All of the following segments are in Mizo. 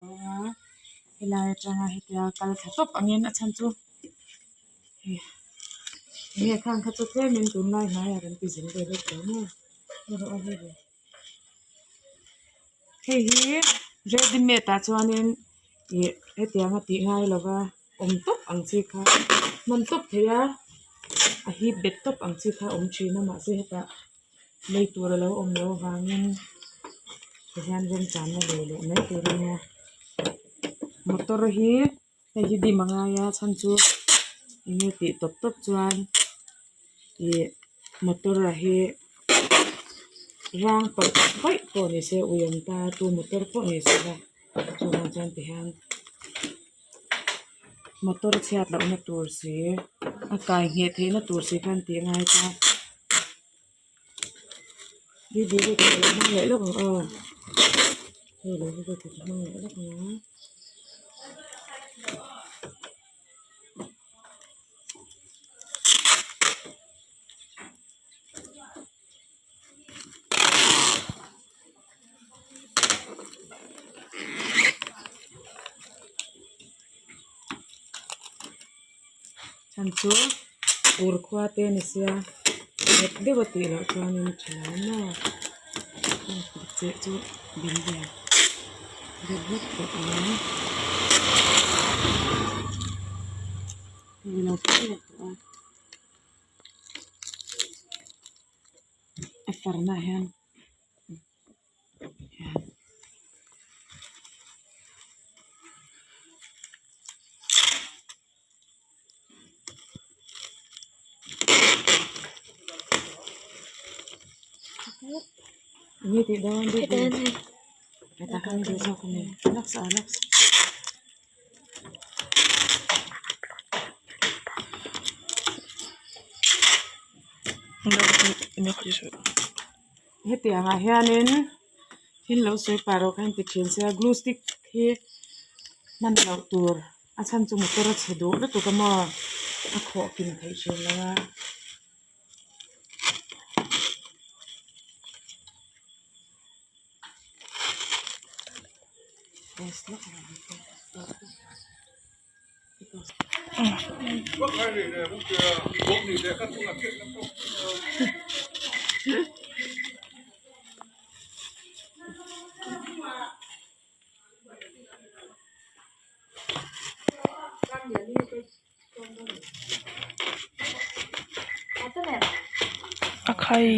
A helai atanga hetia kal thla tawp angin a chhan chu hei enge khang kha chu tlemin tunlai hnaiah kan ti zin ve deuh tawh maw hei hi ready made ah chuanin ih hetianga tih ngai lova awm tawp ang chi kha hman tawp thei a a hip bet tawp ang chi kha a awm thin a mahse hetah. Lei tur a lo awm loh avangin tihian remchanna lei leh mai tur a nia motor hi hei hi dim a ngai a chhan chu enge tih tawp tawp chuan ih motor a hi rang palh vaih pawh ni se ui awm ta tu motor pawh ni se la chuvang chuan tihian motor chhiat lohna tur si a kai ngheh theihna tur si khan tih a ngai ta. Hmang leh lawk ang aw hei lo hi ka hmang leh lawk ang a. Chhan chu ur khua te ni sia nghet deuh a tih loh chuanin a tha lo maw heng cheh chu bil ve deuh hlek tawh ang hei lo pawh leh tawh a. A farna ah hian enge tih dawn hetah khan duh zawk a ni laks ah laks. Hetiang ah hianin thil lo sawi pah rawh khan ti thin se a glue stick hi hman loh tur a chhan chu motor a chhe duh lutuk a maw a khawh kim theih thin lo a. A khai.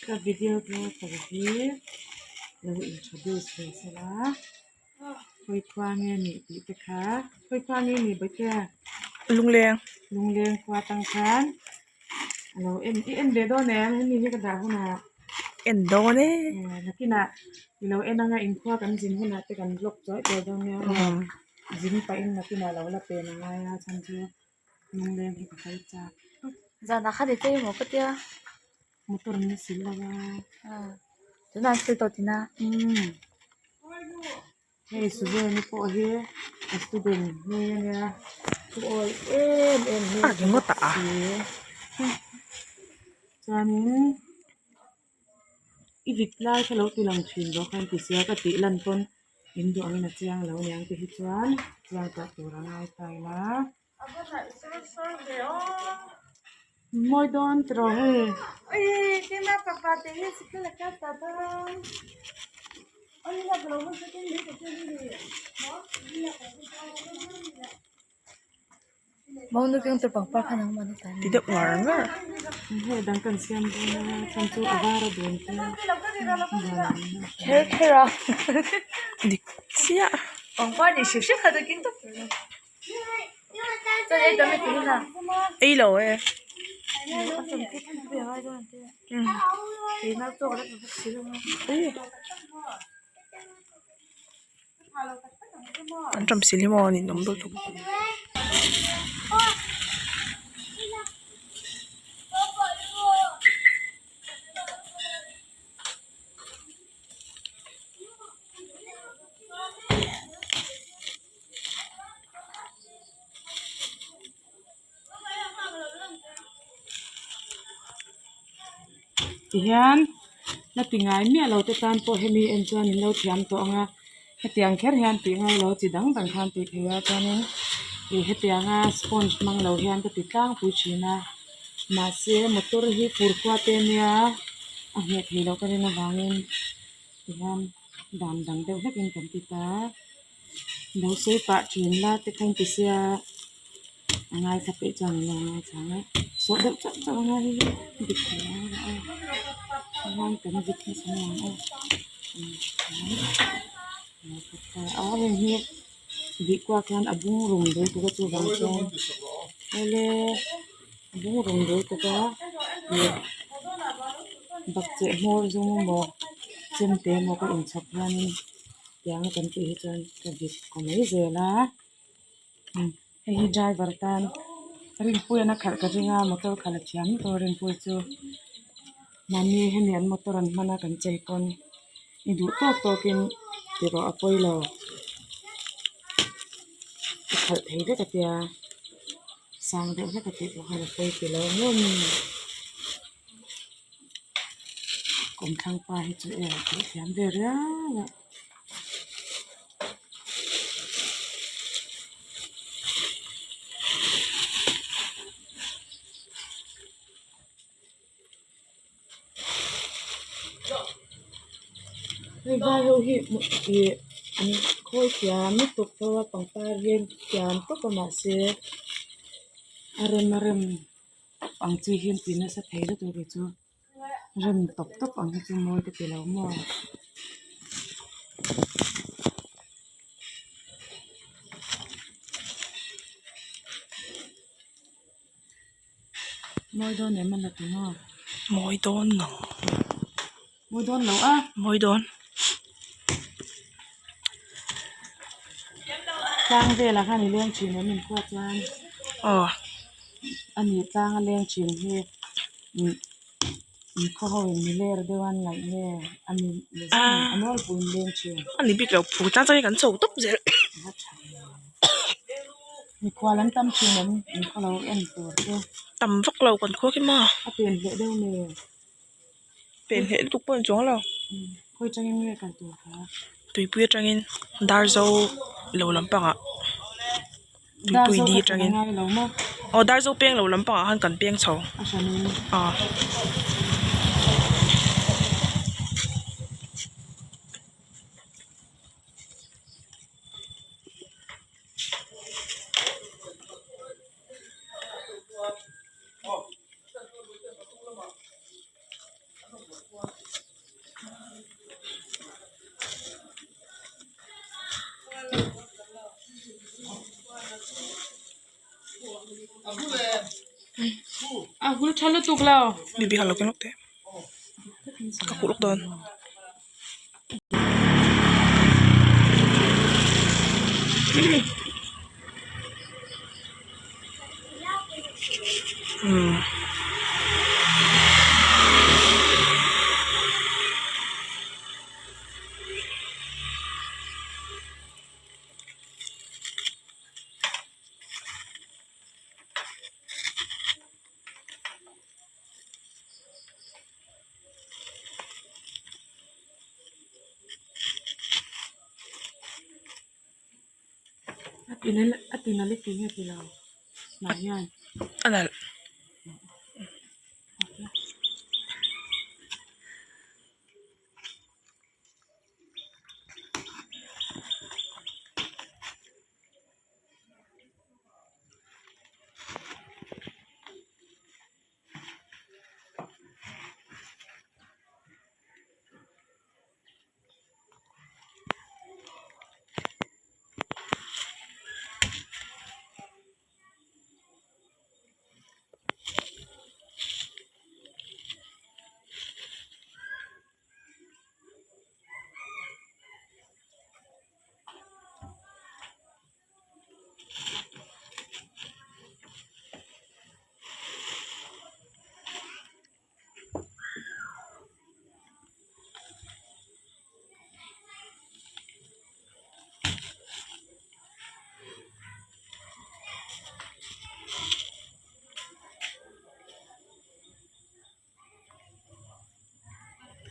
Ka video grapher hi lo introduce ve sela hawi khua nge nih tih te kha hawi khua nge nih bawihtea Lungleng Lungleng khua tang khan a lo en i en ve dawn em hemi hi ka dah hunah en dawn e nakinah i lo en anga inkhua kan zin hunah te kan vlog chuai chuai dawn nia zin pahin nakinah lo la pen a ngai a chhan chu Lungleng hi ka kal chak tawp. Zanah khan i tlei maw ka tia. Motor an la sil lo a. Tunah an sil tawh tina. Umm. Hei Suzanne-i pawh hi a student hlui a nia. Thu awi em em hi a ringawt a. Chuanin i vit lai kha lo ti lang thin rawh khan ti sia ka tih lan pawn in duh angin a chiang lo aniang te hi chuan chiang tawh tur a ngai ta ila. Mawi dawn tiraw hei. Ti deuh ngar ngar. Hei dang kan siam dawn a chhan chu a var a dun te Kher kher a. Dik chiah. Pangpar ni hrim hrim kha chu king tawp tur a ni. Ei lo e. An ṭam sil hi maw a ninawm lutuk. Tihian la ti ngai miah lo te tan pawh hemi en chuan in lo thiam tawh ang a hetiang kher hian tih ngai lo chi dang dang khan tih theih a chuanin ih hetianga sponge hmang lo hian ka ti tlangpui thin a mahse motor hi fur khua te ania a ngheh theih loh ka rin avangin tihian dan dang deuh hlekin kan ti ta a lo sawi pah thin la te kha in ti sia a ngaithla peih chuan an lo ngaithla ang a sawh deuh chauh chauh ang a hei hi dik thei ang a chuan kan vit nasa mai ang aw a heng hi vih kuak hian a bung rum deuh tuk a chuvang chuan awle a bung rum deuh tuk a ih bakcheh hmawr zum emaw chemte emaw ka inchhawp hianin tianga kan tih hi chuan ka vit kaw mai zel a. Hei hi driver tan rinpuiin a khalh ka ring a motor khalh a thiam lutuk a rinpui chu mahni hemi an motor an hman a kan chei pawn i duh tawk tawk in ti rawh a pawi lo i khalh thei vek a tia sang deuh hlek a tih pawh khan a pawi ti lo ngawm kawmthlang pa hi chu e a tih thiam ve riau a. Hei vai ho hi ih an khawi thiam lutuk tho a pangpar hi thiam tawp a mahse a rem a rem ang chi hi an ti nasa thei lutuk hi chu. Rem tawp tawp ang hi chu mawi ka ti lo maw. Mawi dawn em a la ti maw? Mawi dawn ngang. Mawi dawn lo a? Mawi dawn. Tlang velah khan i leng thin em inkhua chuan? Aw. A ni tlang a leng thin hi. Inkhaw ho in mi ler deuh a an ngaih nge a ni a nawlpui in leng thin. A ni bik lo phur tlang chuan kan chho tawp zel. A tha mikhual an tam thin em inkhaw lo en tur te. Tam vak lo kan khua khi maw. A pen hleh deuh nge. Pen hleh lutuk pawh a ni chuang lo. Khawi atangin nge kal tur kha. Tuipui atangin Darzo lo lampangah. Tuipui di atangin aw Darzo peng lo lampangah khan kan peng chho aw. A hul tha lutuk lo. Bibi kha lo keng lawk teh. Ka huh lawk dawn. Umm. A ti nalh i ti nge ti lo hnah hian a nalh.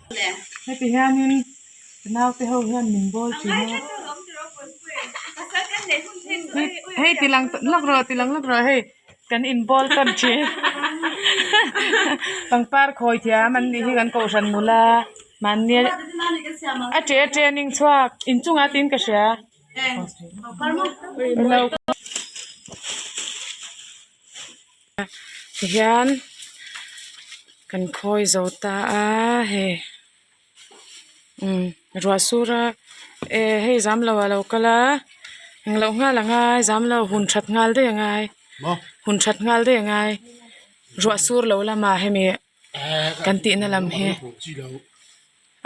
Heti hianin ka naute ho hian min bawl thin a. Hei tilang lawk rawh tilang lawk rawh hei kan inbawl tawn thin pangpar khawi thiam an nih hi kan kohhran nula mahni a ṭe a training chhuak inchungah tiin ka hria. Tihian kan khawi zo ta a hei umm ruah sur a eh hei zam lo ah a lo kal a englo nghal a ngai zam lo hun that nghal daih a ngai hun that nghal daih a ngai ruah sur lo lamah hemi kan tihna lam hi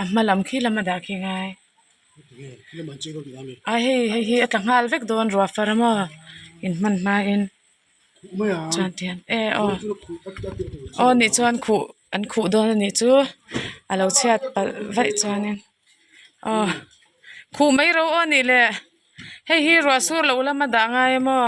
a hma lam khi lama dah khi a ngai. A hei hei hi a tla nghal vek dawn ruah far a maw in hman hma in chuan ti hian e aw aw nih chuan khuh an khuh dawn a nih chu a lo chhiat palh vaih chuanin aw khuh mai ro aw nih leh hei hi ruah sur loh lama dah ngai a maw.